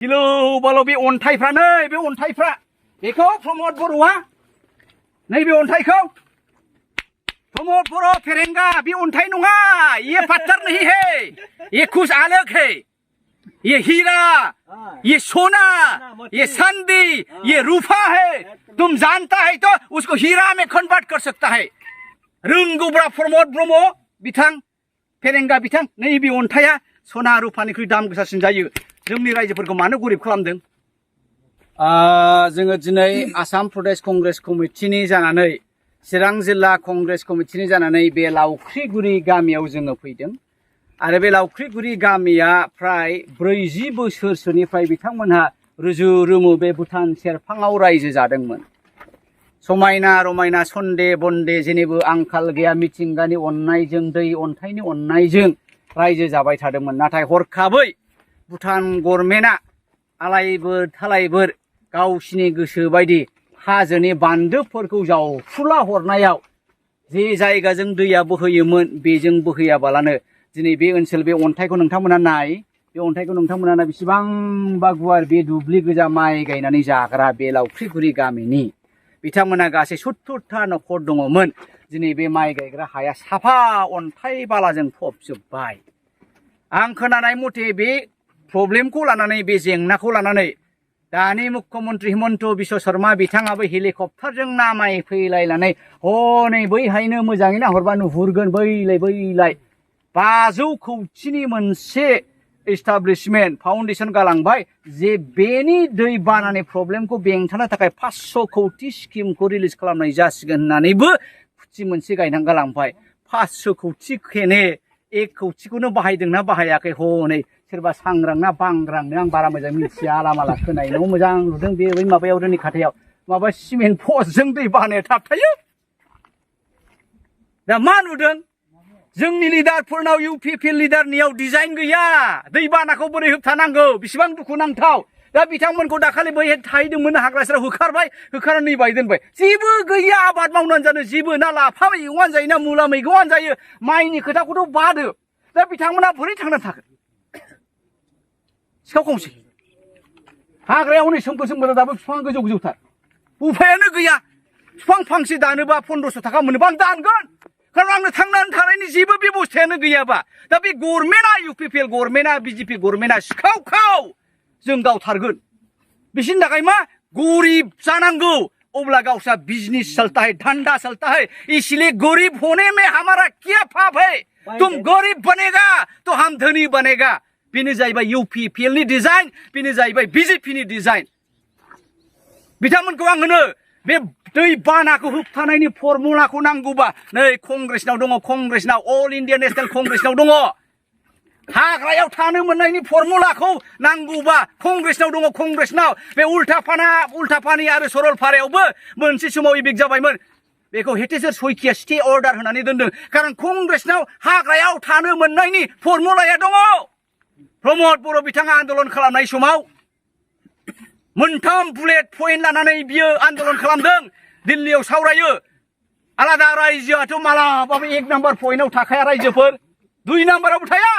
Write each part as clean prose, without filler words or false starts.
गिलु बालु बे अन्थाइफ्रा नै बे अन्थाइफ्रा बेखौ प्रमद बर'आ नैबे अन्थाइखौ प्रमद बर' फेरेंगा बे अन्थाइ नङा ये पत्थर नहीं है ये कुछ अलग है ये हीरा ये सोना ये चांदी ये रूपा है तुम जानता है तो उसको हीरा में कन्वर्ट कर सकता है रोंगौब्रा प्रमद ब्रह्म बिथां फेरेंगा बिथां नैबे अन्थाइया सना रुपानिख्रुइ दाम गोसासिन जायो जोंनि रायजोफोरखौ मानो गरिब खालामदों जोङो दिनै आसाम प्रदेश कंग्रेस कमिटिनि जानानै चिरां जिल्ला कंग्रेस कमिटिनि जानानै बे लावख्रिगुरि गामियाव जोङो फैदों आरो बे लावख्रिगुरि गामिया फ्राय 40 बोसोरसोनिफ्राय बिथांमोनहा रुजु रुमु बे भुटान सेरफाङाव रायजो जादोंमोन समायना रमायना सन्दे बन्दे जेनिबो आंखाल गैया मिथिंगानि अननायजों दै अन्थाइनि अननायजों रायजो जाबाय थादोंमोन नाथाय हरखाबै भुटान गभर्नमेन्टआ आलायबोर थालायबोर गावसिनि गोसो बायदि हाजोनि बान्दोफोरखौ जावफुला हरनायाव जे जायगाजों दैया बोहैयोमोन बेजों बोहैयाबालानो दिनै बे ओनसोल बे अन्थाइखौ नोंथांमोना नाय बे अन्थाइखौ नोंथांमोना बेसेबांबा गुवार बे दुब्लि गोजा माइ गायनानै जाग्रा बे लावख्रिगुरि गामिनि बिथांमोना गासै 70टा नखर दङमोन दिनै बे माइ गायग्रा हाया साफा अन्थाइ बालाजों फबजोबबाय आं खोनानाय मथे बे प्रब्लेमखौ लानानै बे जेंनाखौ लानानै दानि मुख्यमन्त्री हिमन्त बिश्व शर्मा बिथाङाबो हेलिकप्टारजों नामाय फैलायनानै हनै बैहायनो मोजाङै नाहरबा नुहुरगोन बैलाय 500 कौटिनि मोनसे एस्टाब्लिशमेन्ट फाउन्डेसन गालांबाय जे बेनि दै बानानि प्रब्लेमखौ बेंथानो थाखाय 500 कौटि स्किमखौ रिलिज खालामनाय जासिगोन होननानैबो खुथि मोनसे गायनानै गालांबाय 500 कौटि खेने 1 कौटिखौनो बाहायदोंना बाहायाखै हनै सोरबा सांग्रां ना बांग्रांनो आं बारा मोजां मिथिया लामाला खोनायनो मोजां नुदों बे बै माबायाव रोनि खाथायाव माबा सिमेन्ट पस्टजों दै बानाया थाबथायो दा मा नुदों जोंनि लिडारफोरनाव इउपिपि लिडारनियाव डिजाइन गैया दै बानाखौ बोरै होबथानांगौ बेसेबां दुखु नांथाव दा बिथांमोनखौ दाखालि बैहाय थाहैदोंमोन हाग्रा सेराव होखारनानै बाय दोनबाय जेबो गैया आबाद मावनानै जानो जेबो ना लाफा मैगंआनो जायो ना मुला मैगंआनो जायो माइनि खोथाखौथ' बादो दा बिथांमोना बोरै थांनानै थागोन सिखाव खंसे हाग्रायाव हनै सोमखोर दाबो बिफां गोजौ गोजौथार उफायानो गैया बिफां फांसे दानोबा 1500 थाखा मोनोबा आं दानगोन खारन आंनो थांनानै थानायनि जेबो बेबस्थायानो गैयाबा दा बे गभर्नमेन्टआ इउपिपिएल गभर्नमेन्टआ बिजेपि गभर्नमेन्टआ सिखाव जों गावथारगोन बिसिनि थाखाय मा गरिब जानांगौ अब्ला गावसा बिजनेस चलता है धंधा चलता है इसलिए गरीब होने में हमारा क्या पाप है तुम गरीब बनेगा तो हम धनी बनेगा बेनो जाहैबाय इउपिपिएल नि डिजाइन बेनो जाहैबाय बिजेपि नि डिजाइन बिथांमोनखौ आं होनो बे दै बानाखौ होबथानायनि फर्मुलाखौ नांगौबा नै कंग्रेसनाव दङ कंग्रेसनाव अल इन्डिया नेशनेल कंग्रेसनाव दङ हाग्रायाव थानो मोननायनि फर्मुलाखौ नांगौबा कंग्रेसनाव दङ कंग्रेसनाव बे उल्टापानि आरो सरलपारायावबो मोनसे समाव इबिक जाबायमोन बेखौ हेटेश्वर शइकिया स्टे अर्डार होनानै दोनदों खारन कंग्रेसनाव हाग्रायाव थानो मोननायनि फर्मुलाया दङ प्रमद बर' बिथाङा आन्दोलन खालामनाय समाव मोनथाम बुलेट पइन्ट लानानै बियो आन्दोलन खालामदों दिल्लीयाव सावरायो आलादा रायजोआथ' मालाबाबो 1 नाम्बार पइन्टआव थाखाया रायजोफोर 2 नाम्बारावबो थाया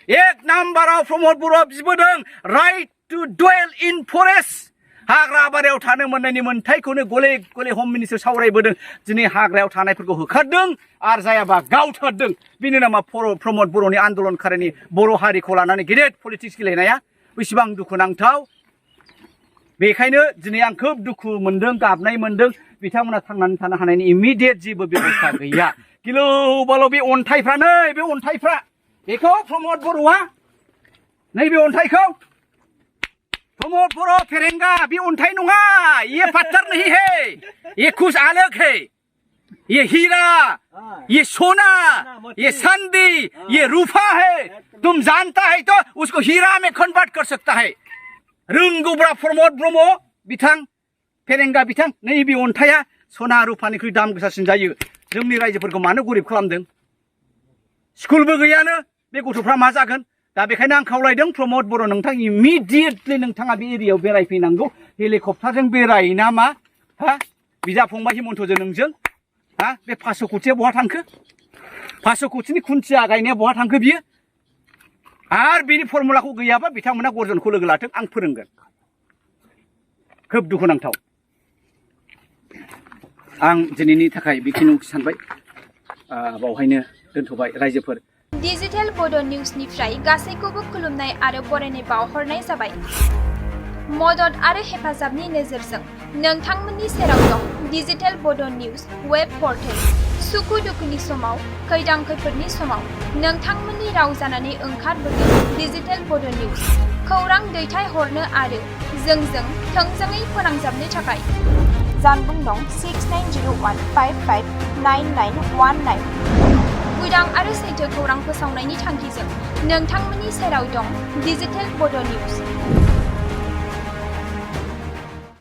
1 नाम्बाराव प्रमद बर'आ बिबोदों राइट टु डुवेल इन फरेस्ट हाग्रा बारियाव थानो मोननायनि मोन्थाइखौनो गले गले हम मिनिस्टार सावरायबोदों दिनै हाग्रायाव थानायफोरखौ होखारदों आरो जायाबा गावथारदों बेनि नामा प्रमद बर'नि आन्दोलनखारिनि बर' हारिखौ लानानै गेदेर पलिटिक्स गेलेनाया बेसेबां दुखुनांथाव बेखायनो दिनै आं खोब दुखु मोनदों गाबनाय मोनदों बिथांमोना थांनानै थानो हानायनि इमिडियेट जेबो बेबस्था गैया गिलु बालु बे अन्थाइफ्रा नै बे अन्थाइफ्रा बेखौ प्रमद बर'आ नैबे अन्थाइखौ प्रमद बर' फेरेंगा बे अन्थाइ नङा ये पत्थर नहीं है ये कुछ अलग है ये हीरा ये सोना ये चांदी ये रूपा है तुम जानता है तो उसको हीरा में कन्वर्ट कर सकता है रोंगौब्रा प्रमद ब्रह्म बिथां फेरेंगा बिथां नैबे अन्थाइया सना रुपानिख्रुइ दाम गोसासिन जायो जोंनि रायजोफोरखौ मानो गरिब खालामदों स्कुलबो गैयानो बे गथ'फ्रा मा जागोन दा बेखायनो आं खावलायदों प्रमद बर' नोंथां इमिडियेटलि नोंथाङा बे एरियायाव बेरायफैनांगौ हेलिकप्टारजों बेरायो ना मा हा बिदा फंबाय हिमन्तजों नोंजों हा बे 500 कौटिया बहा थांखो 500 कौटिनि खुन्थिया गायनाया बहा थांखो बियो आरो बिनि फर्मुलाखौ गैयाबा बिथांमोना गर्जनखौ लोगो लाथों आं फोरोंगोन खोब दुखुनांथाव आं दिनैनि थाखाय बेखिनिखौ सानबाय बावहायनो दोनथ'बाय रायजोफोर डिजिटेल बड' निउसनिफ्राय गासैखौबो खुलुमनाय आरो बरायनाय बावहरनाय जाबाय मदद आरो हेफाजाबनि नोजोरजों नोंथांमोननि सेराव दं डिजिटेल बड' निउस वेब पर्टेल सुखु दुखुनि समाव खैदां खैफोदनि समाव नोंथांमोननि राव जानानै ओंखारबोदों डिजिटेल बड' निउस खौरां दैथायहरनो आरो जोंजों थोंजोङै फोनांजाबनो थाखाय जानबुं नं 6901559919 उदां आरो सैथो खौरां फोसावनायनि थांखिजों नोंथांमोननि सेराव दं डिजिटेल बड' निउस